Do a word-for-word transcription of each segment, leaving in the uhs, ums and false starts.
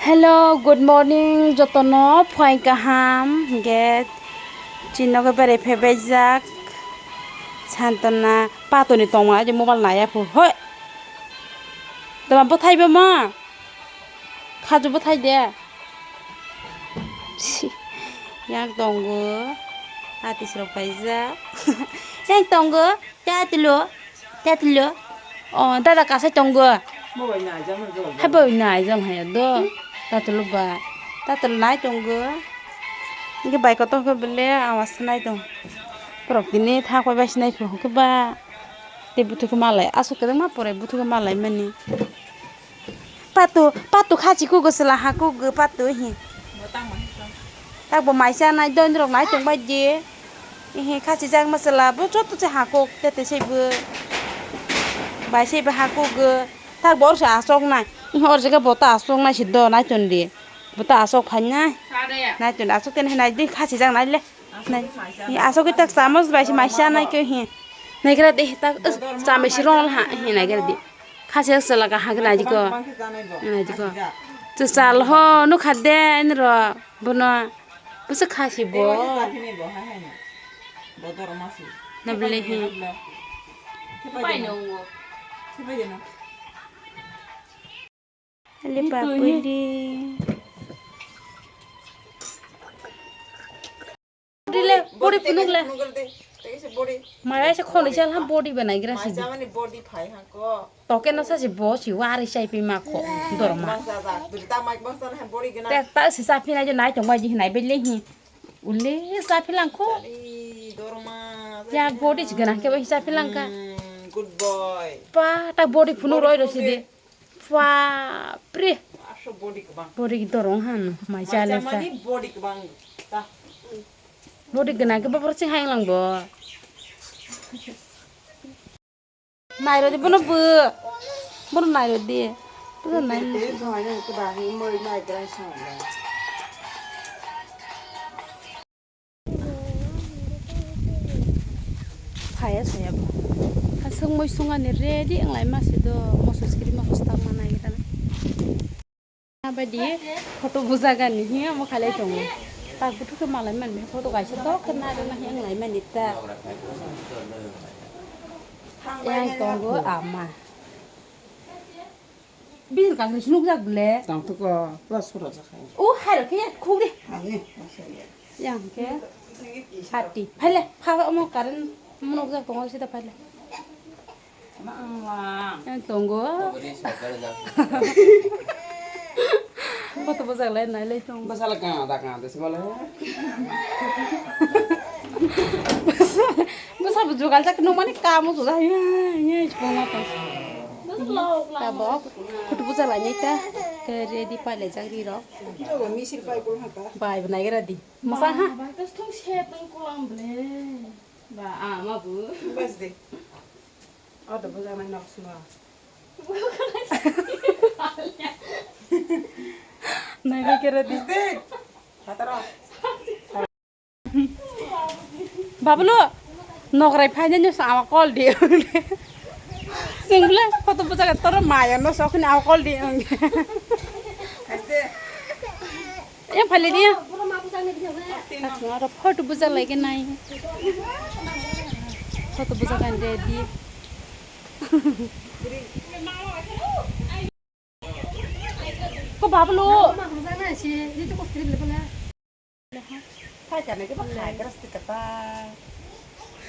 Hello, good morning, jotono phai kaham. Hingke chini nogo berai phaibaijak Santona patoni tongma je mobile naiya pho. Hoi. Toma bwthai bo ma? Khaju bwthai de. Yang tongo. Atis rok paijak. Yang tongo. Tatilo, tatilo. O, dada kasai tongo. Hai bo naijak hai do. Tatilo ba. Tatilo nai tongo. Hingke bai kotor khe bele awas nai tong. Borok tini thak bai bai sinai phuru hingke ba. Tei buthukhe malai. Aswk kwbangma pore buthukhe malai mani. Patu, patu khachi kugo chwla ha kugo patu hi. Tak bo maisa nai don rok nai tong bai di. Ehe khachi jak ma chwla bo joto se ha kok tete se bo. Bai se bo ha kugo. Tak bo or se asok nai. Ehe or jaga bo ta asok nai se do nai ton di. Bo ta asok phai nai. Nai ton asok ten nai di khachi jak nai le. Nai. Ehe asok tak chamos bai se maisa nai ke he. Nai kra de tak chame si rong ha he nai kra di. Khasi chwla kaham khe naidi ko. Naidi ko. Chwchal ho nukha de ani ro bono. Bwswk khasi bo. Nabwle hi. Lipa pwidi. Body le, body phunuk le. Maya se khoni sal ha body banai gra sidi. Toke no sa si bo si wari sai pi ma kho dorma. Te ta si sa phi nai je nai tong bai ji nai be le hi. Ule sa phi lang kho. Ya body si gana ke bai sa phi lang ka. Good boy. Pa ta body phunuk roi ro sidi. Bapre. Aswk body kwbang. Body dorong han, mai chale sa. Mani body kwbang. Ta. Body gana ke bapor sing haing lang bo. Nairo di bono bo. Bono nairo di. Bono nai. Te bhai na ke ba hi moi mai gran sa. Phaya saya bo. Aswk mui sungani ready wng lai ma se do. Moso skiri ma hostak ma nai gana. Abadi photo bujagani hi amo khalai tongo. Tak buthuk khe malai manmi photo kaisa tok khe nai rwna hi wng lai mani ta. Yang tongo ama. Bini kaisa se nukjak bwle. Tang tok o, plus sura jakha. O, hai rok khe khuk de. Ani, masaya. Yang khe thirty. Phaile, pha omo current nukjak tongo sida phaile. Yang tongo. Photo bujak lai nai lai tongo. Bwsala kanga da kanga de sibale. Bwsa, bwsa bu jugal jak nung mani kamu sudah ya, ya, chukung apa. Tabok, kutu buja lai nita, ke ready pai le jak ri rok. Bai, nai gra di. Masa ha? Ba, ah, ma bu. Bas de. Ada buja mai nok sima. Nai gra di. Bas de. Hataro. Babulu, nokrai phainani sa awa call di. Sing bwle, photo bujak toro maya no sok ni awa call di. Yang phaile di. Aro photo bujak lai nai. Photo bujak kan de di. Ko babulu. Phai kana ke ba khai kras ti kata.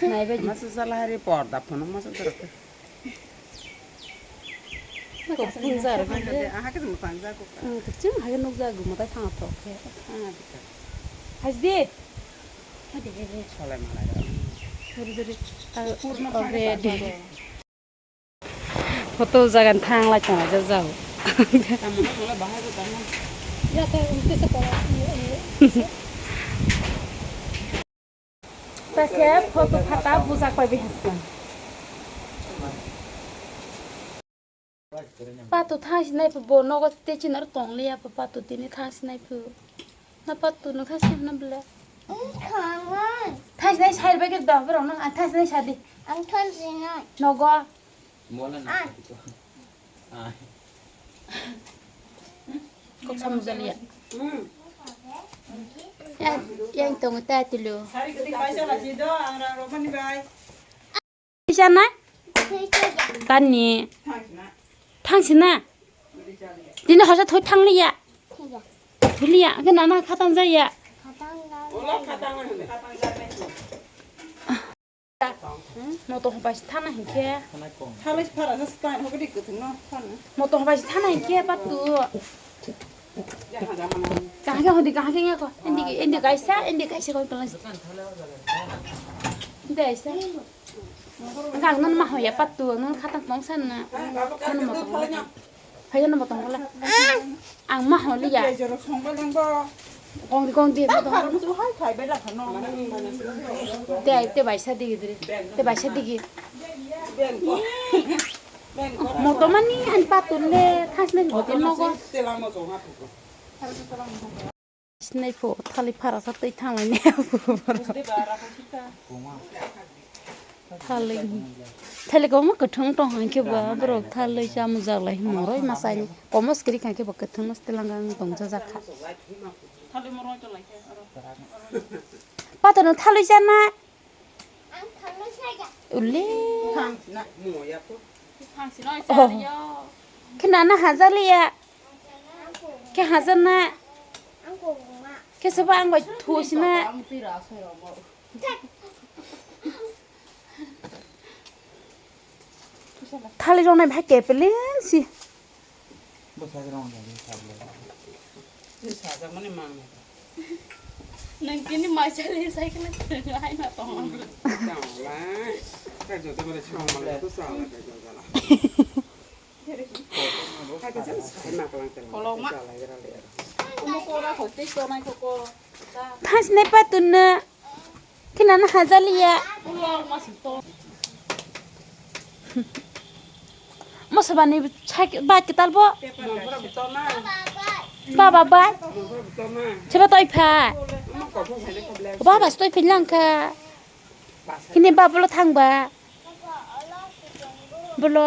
Nai ba di. Masa salah hari porda phone masa dorok. Ko phun jar kan de. Aha ke mutang ja ko. Hmm, kecil hai nuk ja gu mata thang thok ke. Ah, dikha. Has di. Solai malai. Dori dori. Purno ready. Photo jagan thang lai tong lai jao. Takhe photo phata bujak pai bihasa. Pato thang sinai phu bo nogo te chinar tong liya pa pato tini thang sinai phu. Na pato no thang sinai na bela. Thang sinai sai bagi dah berong na thang sinai sadi. Ang thang sinai. Nogo. Mola na. Ah. Ai. Kok samung jaliya. Hmm. Ya, yang tongo ta tulu. Hari kati kaisa lagi do, ang rang romani bai. Kaisa na? Kani? Thang sina. Tini hosa thoi thang liya. Thoi liya, ke nana khatang jaya. Ola khatang, khatang jaya. Moto hobai se thana hinkhe. Thalai phara se style hobai de kwthwng no thana. Moto hobai se thana hinkhe patu. Kahage hodi kahage ya ko. Endi endi kaisa, endi kaisa ko kelas. Endi kaisa. Ang non ma hoya patu, non khatang tong san na. Ano moto. Phaiya no botong kala. Ang ma holi ya. Kong di kong di botong. Te te baisa digi diri. Te baisa digi. Moto mani an patul le thas le botin nogo. Sinai pho thali phara sa twi thang lai ne. Thali, thali kwbangma kwthwng tong hang khe ba borok thali chamung jak lai moroi ma sai ni komo skiri kha khe ba kwthwng no stilang gang tong ja jak kha. Pato no thali chana. Ule. Oh. Khe nana hajaliya. Khe hajarna. Khe soba ang bai thusina. Thali rok nai bhai kepeleng si. Bwsajwk rok nai bhai kepeleng. Nang kini mai chali sai kena hai ma tong. Tang lai. Kai joto bale chong ma le to sa la kai joto la. Kolokma. Thasne patunna. Kina na hajaliya. Mosabani bai kital bo. Baba bai. Seba toi pha. Baba toi pha langkha. Kini baba lo thangba. Bolo.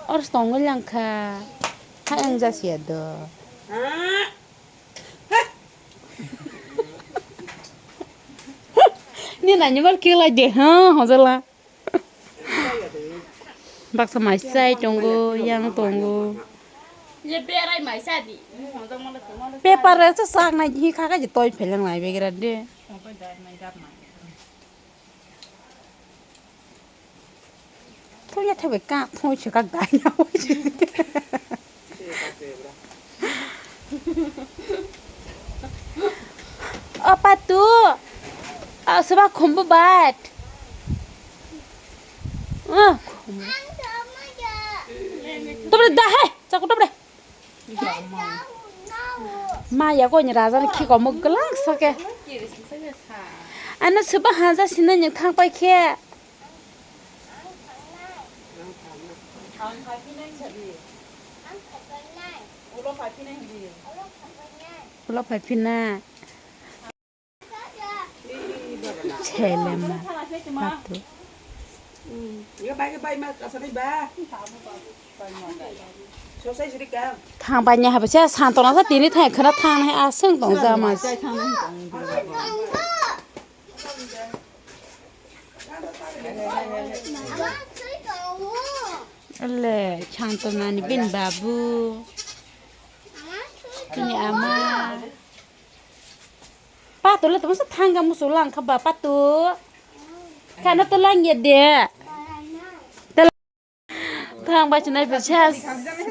Ors tongwi langkha. Ha ang jasiya do. Ni nani mal kilai de ha hojala. Baksa mai sai tongo, yang tongo. Ye berai mai sa di. Paper rok sa sak nai hi kha kha ji toi pheleng lai begra de. Thungya thebe ka thung se ka dai na. O patu. O soba khumbu bat. Ah, khumbu. Tobre da hai, chaku tobre. Ma ya ko ni raja ni khiko mo glang sake. Ano soba haja sina ni thang pai khe. Ulo phai phina. Chelema. Patu. Thang bai nya habo se santona sa tini thang khana thang hai aswng tong jama. Le santona ni bin babu. Ni ama. Pato le tamo sa thangga musu lang kha ba pato. Kana to lang ya de. Thang ba chinai bo ses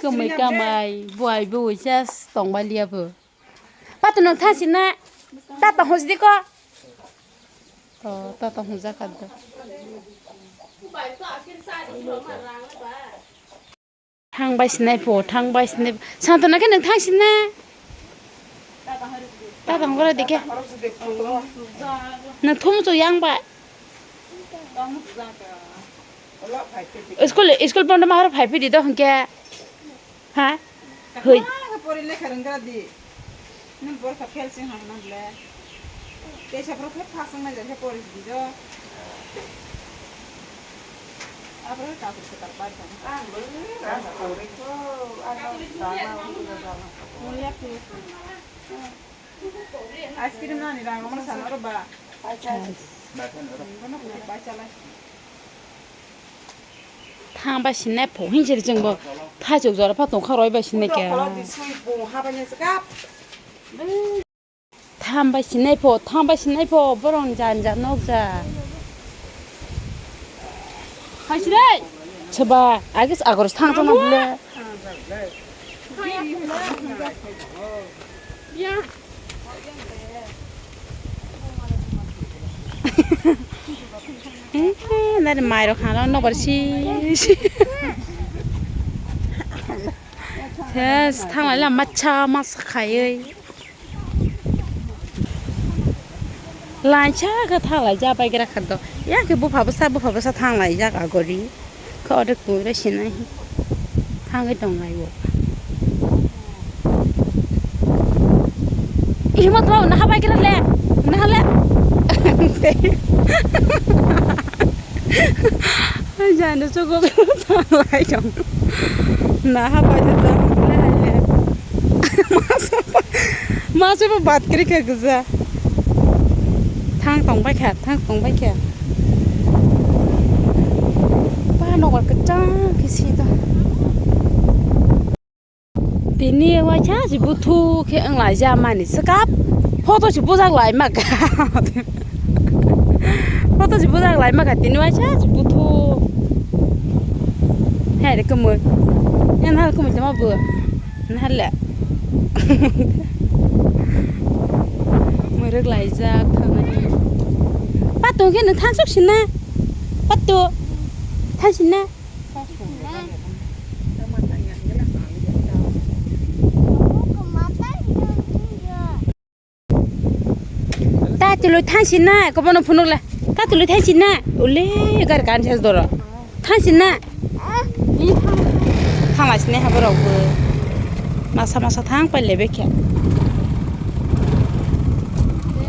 kumui kamai buai bo ses tong ba liya bo. Pato nang thang sina. Tata hos di ko. To tata hos ja kha do. Thang bai sinai pho, thang bai sinai. Santona khe nwng thang sina. Ta tang gore dikhe. Nwng thum chu yang bai. School, school bondo ma horo phai phidi do hwnkhe. Ha? Hoi. Pori lekha rwnggra di. Nwng borokha fail se hwnna ble. Teisa borok khe pass wngna jar khe pori sidi do. Ice cream nani rang romani sana oro ba. Thang bai sinai pho hinjil jengbo thaichuk jora pha tongkha roi bai sinai khe. Thang bai sinai pho, thang bai sinai pho borong jan jan nok ja. Hai sinai. Chaba agis agor thang tong na bile. Nari mairok hano nobar si si. Yes, thanglai la macha masa khaiwi. Laisa khe thanglai ja bai gra kha do. Ya khe bupha bwsa bupha bwsa thanglai jak agori. Khe ode kure sinai. Thangwi tong lai bo. Ih, ma tau, naha bai kira le. Naha le. Jani chugo lai jong. Naha bai kira le. Masa, masa ba bat kiri kha gza. Thang tong bai kha, thang tong bai kha. Ba nobar kwchang khe si do. Tini waisa si buthu khe wng lai ja mani swkap photo si bujak lai ma kha. Photo si bujak lai ma kha tini waisa si buthu. He re kumui. He nahal kumui tama bu. Nahal le. Mwrwk lai jak thangani. Patung khe nang thangsok sina. Patu. Thang sina. Ta tului thang sina, kobono phunuk le. Ta tului thang sina. Ule gar kan ses doro. Thang sina. Thang lai sina haborok bo. Masa masa thang pai lebe khe.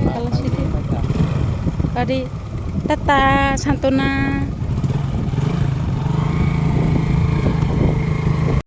Kala sidi. Kadi. Tata, Santona.